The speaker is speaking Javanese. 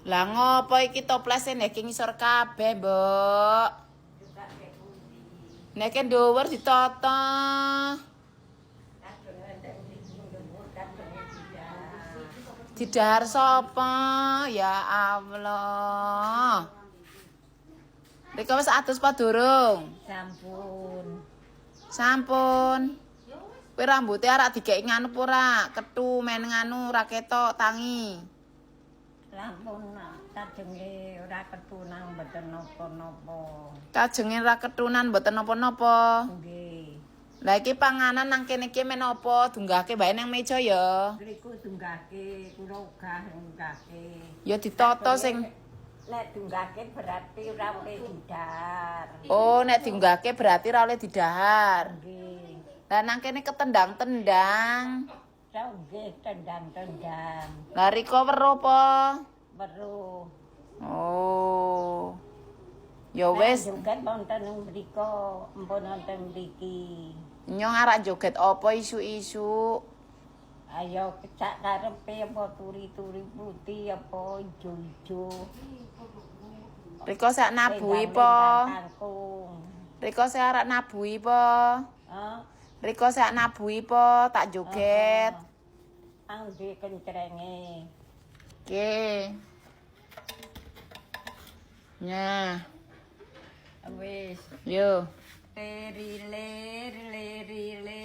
Lah, ngopo iki toplese nek ngisor kabeh, Mbok? Nek dhuwur ditata. Kadung enten mriku dhuwur kadung tidak. Didahar sapa? Ya Allah. Rika wis adus pa durung? Sampun. Sampun. Kowe rambute arak dikeki nganu apa ora? Ketu men nganu ora ketok tangi. Sampun, kajenge ora ketunang mboten napa-napa. Kajenge ora ketunan mboten napa-napa. Nggih. Lah, iki panganan nang kene iki men apa? Dunggahke bae nang meja ya. Mriku dunggahke, kula ogah ngunggahke. Ya ditata sing Nek dunggahke berarti ora oleh didahar. Oh, nek diunggahke berarti ora oleh didahar. Nggih. Lah, nang kene ketendang-tendang. Sa nggih, tendang-tendang. Lah, Rika weruh apa? Weruh. Oh. Ya wis, Joget wonten ing mriku, empun wonten mriki. Nyong arak joget apa isu-isu? Ayo sak karepe, apa turi-turi putih apa ijo-ijo. Rika sak nabuhi po. Kangkung. Rika sak arak nabuhi po. Hah? Rika sak nabuhi po, tak joget. Angge kencrenge. Oke. Nah, Wis. yo. Leri leri leri.